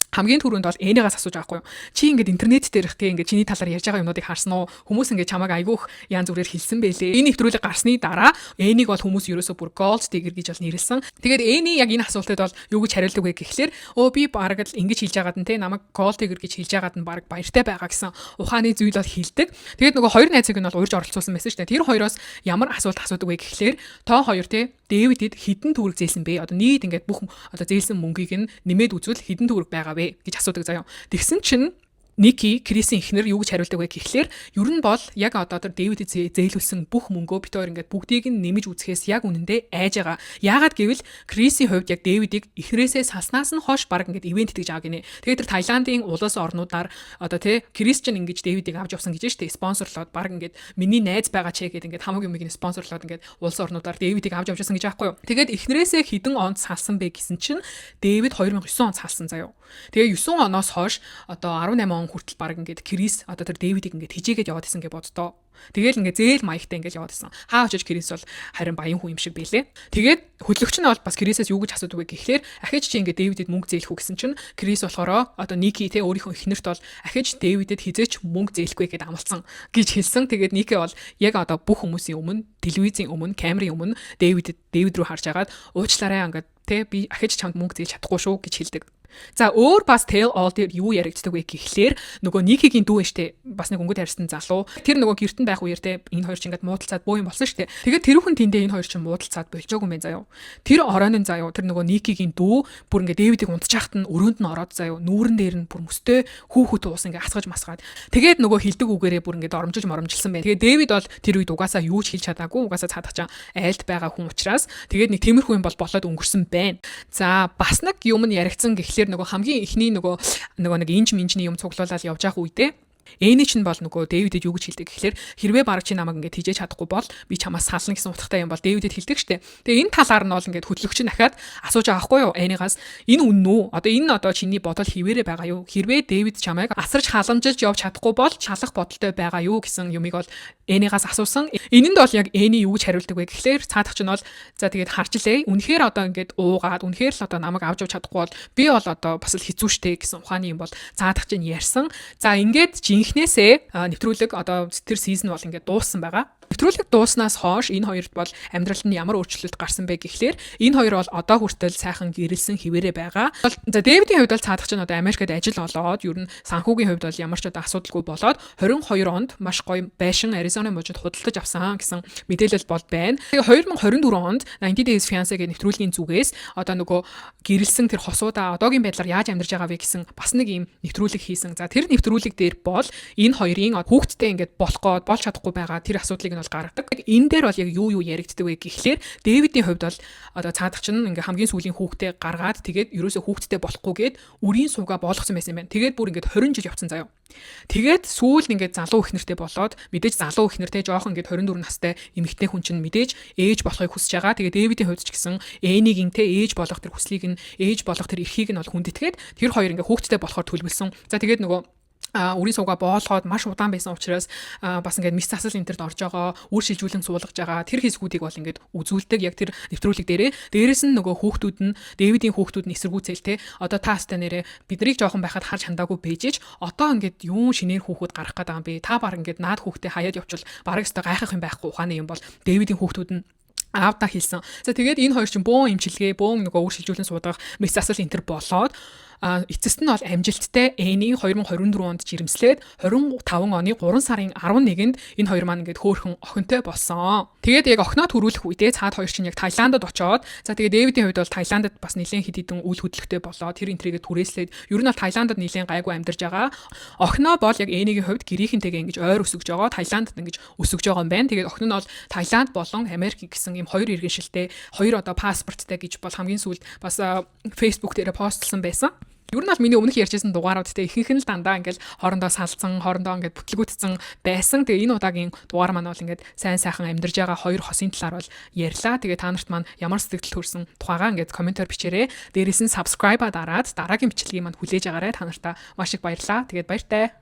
Хамгийн түрүүнд бол Энигаас асууж байгаа хгүй юу. Чи ингээд интернет дээрх те, ингээд чиний талаар ярьж байгаа юмнуудыг харсан уу? Хүмүүс ингээд чамайг айгүйх янз бүрээр хэлсэн бэлээ. Энэ нэвтрүүлэг гарсны дараа Энийг бол хүмүүс ерөөсөө бүр gold digger гэж бол нэрлсэн. Тэгээд Эни яг энэ асуултад бол юу гэж хариулдаг вэ гэхлээр, өө, би бараг л ингэж хэлж байгаад нь те, намайг gold digger гэж хэлж байгаад нь бараг баяртай байгаа гэсэн ухааны зүйл бол хэлдэг. Тэгээд нөгөө хоёр найзыг нь бол урьж оролцуулсан байсан шүү дээ. Тэр хоёроос ямар асуулт асуудаг вэ гэхлээр, тоо хоёр те, Дэвидэд хэдэн төгрөг зээлсэн бэ? Одоо нийт ингээд бүх одоо зээлсэн мөнгийг нь нэмээд үзвэл хэдэн төгрөг байгаа вэ гэж асуудаг заяа. Тэгсэн чинь Ники, Крисийн эхнэр, юу гэж хариулдаг вэ гэхлээр, ер нь бол яг одоо тэр Дэвидэд зээлүүлсэн бүх мөнгөө бид хоёр ингээд бүгдийг нь нэмж үзэхээс яг үнэндээ айж байгаа. Яагаад гэвэл Крисийн хувьд яг Дэвидийг эхнэрээсээ салснаас нь хойш баг ингээд event гэж байгаа гинэ. Тэгээд тэр Таиландын улс орнуудаар одоо тий, Крис ч ингэж Дэвидийг авч явсан гэж штэ, спонсорлоод, баг ингээд миний найз байгаа ч гэдэг, ингээд хамаг юмыг нь спонсорлоод, ингээд улс орнуудаар Дэвидийг авч явж байсан гэж аахгүй юу. Тэгээд эхнэрээсээ хэдэн онд салсан бэ гэсэн чинь Дэвид 2009 онд салсан заяо. Тэгээ 9 оноос хойш одоо 18 он хүртэл баг ингээд Крис одоо тэр Дэвидийг ингээд хижээгээд яваад исэн гэж боддоо. Тэгээл ингээд зээл маягтай ингээд яваад исэн. Хаа очиж Крис бол харин баян хүн юм шиг бэлээ. Тэгээд хөтлөгч нь бол бас Крисээс юу гэж асуудаг вэ гэхлээр, ахиж чи ингээд Дэвидэд мөнгө зээлэх үү гэсэн чинь Крис болохоор одоо Ники те, өөрийнхөө эхнэрт бол ахиж Дэвидэд хизээч мөнгө зээлэхгүй гэдээ амласан гэж хэлсэн. Тэгээд Ники бол яг одоо бүх хүмүүсийн өмнө, телевизийн өмнө, камерын өмнө Дэвидэд, Дэвид рүү харж агаад, уучлаарай, ингээд те, би ахиж чамд мөнгө зээлж чадахгүй шүү гэж хэлдэг. За, өөр бас tell all дээр юу яригддаг вэ гэхлээр, нөгөө Никигийн дүү штэ, бас нэг өнгө тарьсан залуу. Тэр нөгөө гэртэн байх үеэр те, энэ хоёр чинь ингээд муудалцаад боо юм болсон штэ. Тэгээд тэрүүхэн тэндээ энэ хоёр чинь муудалцаад болжоогүй юм байна заяо. Тэр оройн заяо, тэр нөгөө Никигийн дүү бүр ингээд Дэвидийг унтчихахт нь өрөөнд нь ороод заяо, нүүрэн дээр нь бүр мөстэй хүүхэд уус ингээд асгаж масгаад, тэгээд нөгөө хилдэг үгээрээ бүр ингээд оромжиж моромжилсан байна. Тэгээд Дэвид бол тэр үед угаасаа юу ч хэлж чадаагүй. Угаасаа цаадах чам айлт байгаа хүн учраас тэгээд нэг тиймэрхүү юм бол болоод өнгөрсөн байна. За, бас нэг юм нь яригдсан гэхлээр, нөгөө хамгийн эхний нөгөө нэг инж минжний юм цуглуулаад явж байгаа үедээ Эний чинь бол нөгөө Дэвидэд юу гэж хэлдэг гэхлээр, хэрвээ бараг чи намайг ингээд хижээж чадахгүй бол би чамаас сална гэсэн утгатай юм бол Дэвидэд хэлдэг штэ. Тэгээ энэ талаар нь бол ингээд хөтлөгч нь дахиад асууж байгаа байхгүй юу? Энийгаас энэ үнэн үү? Одоо энэ одоо чиний бодол хിവэрэ байгаа юу? Хэрвээ Дэвид чамайг асарч халамжилж явж чадахгүй бол шалах бодолтой байгаа юу гэсэн юмыг бол Энийгаас асуусан. Энэнд бол яг Эни юу гэж хариулдаг вэ гэхлээр, цаадах чинь бол за, тэгээд харж лээ. Үнэхээр одоо ингээд уугаад, үнэхээр л одоо намайг авч явж чадахгүй бол би бол одоо бас л хэцүү штэ гэсэн ухааны юм бол цаадах чинь ярьсан. За, ингээд жинхнээсээ нэвтрүүлэг одоо тэр season бол ингээд дууссан байгаа. Нэвтрүүлэг дууснаас хойш энэ хоёрт бол амьдралд нь ямар өөрчлөлт гарсан бэ гэхлээр, энэ хоёр бол одоо хүртэл сайхан гэрэлсэн хിവэрэ байгаа. За, Дэвидийн хувьд бол цаадах чинь одоо Америкт ажил олоод, ер нь санхүүгийн хувьд бол ямар ч одоо асуудалгүй болоод, 22 онд маш гоё байшин Аризона мужид худалдаж авсан гэсэн мэдээлэл бол байна. Тэгээ 2024 онд 90 Days Fiancé гэх нэвтрүүлгийн зүгээс одоо нөгөө гэрэлсэн тэр хосуудаа одоогийн байдлаар яаж амьдарч байгаа вэ гэсэн бас нэг ийм нэвтрүүлэг хийсэн. За, тэр нэвтрүүлэг дээр бол энэ хоёрын хүүхэдтэй ингээд болох гээд болж чадахгүй байгаа тэр асуудлыг нь бол гаргадаг. Энэ дээр бол яг юу юу яригддаг вэ гэхлээр, Дэвидийн хувьд бол одоо цаадах чинь ингээ хамгийн сүүлийн хүүхдээ гаргаад, тэгээд ерөөсөө хүүхэдтэй болохгүйгээд үрийн суугаа боолгосон байсан юм байна. Тэгээд бүр ингээд 20 жил явцсан заяа. Тэгээд сүүл ингээд залуу эхнэртэй болоод, мэдээж залуу эхнэртэй, жоохон ингээд 24 настай эмэгтэй хүн чинь мэдээж ээж болохыг хүсэж байгаа. Тэгээд Дэвидийн хувьд ч гэсэн Энийг те, ээж болох тэр хүслийг нь, ээж болох тэр эрхийг нь бол хүндэтгээд, тэр хоёр ингээд хүүхэдтэй болохоор төлөвлөсөн. За, тэгээд нөгөө үрийн суугаа боолгоод маш удаан байсан учраас бас ингээд мэс засал энэ тэрд орж байгаа, үр шилжүүлэн суулгаж байгаа тэр хэсгүүдийг бол ингээд үзүүлдэг яг тэр нэвтрүүлэг дээрээ. Дээрээс нь нөгөө хүүхдүүд нь, Дэвидийн хүүхдүүд нь эсэргүүцэл те, одоо та хастай нэрээ биднийг жоохон байхад харж хандаагүй бэжэж, одоо ингээд юун шинээр хүүхэд гарах гээд байгаа юм бэ? Та баг ингээд наад хүүхдээ хаяад явуучвал бараг өстой гайхах юм байхгүй ухааны юм бол Дэвидийн хүүхдүүд нь аавдаа хэлсэн. За, тэгээд энэ хоёр чинь бөөн имчилгээ, бөөн нөгөө үр шилжүүлэн суудаг мэс засал энэ төр болоод, эцэст нь бол амжилттай Эни 2024 онд жирэмслээд, 25 оны 3 сарын 11-нд энэ хоёр маань ингээд хөөхөн охинтой болсон. Тэгээд яг охиноо төрүүлэх үедээ цаад хоёр чинь яг Таиландд очоод, за, тэгээд Дэвидийн хувьд бол Таиландд бас нэлээд хэд хэдэн үйл хөдлөлттэй болоод, тэр энтрийгээ түрээслээд, ер нь бол Таиландд нэлээд гайгүй амьдарч байгаа. Охиноо бол яг Энигийн хувьд гэрийнхэнтэйгээ ингэж ойр өсөж байгаа. Таиландд ингэж өсөж байгаа юм байна. Тэгээд охин нь бол Таиланд болон Америк гэсэн ийм хоёр иргэншилтэй, хоёр одоо паспорттай гэж бол хамгийн сүүлд бас Facebook дээр постлсан байсан. Ер нь бол миний өмнөх ярьжсэн дугаарууд те, ихэнх нь л дандаа ингээл хоорондоо салцсан, хоорондоо ингээд бүтлгүүтсэн байсан. Тэгээ энэ удаагийн дугаар маань бол ингээд сайн сайхан амьдарж байгаа хоёр хосын талаар бол ярьлаа. Тэгээ та нарт маань ямар сэтгэл төрсэн тухайгаа ингээд комментоор бичээрэй. Дээрээс нь subscribe-а дараад дараагийн бичлэгийг маань хүлээж агаарай. Та нартай маш их баярлалаа. Тэгээд баяртай.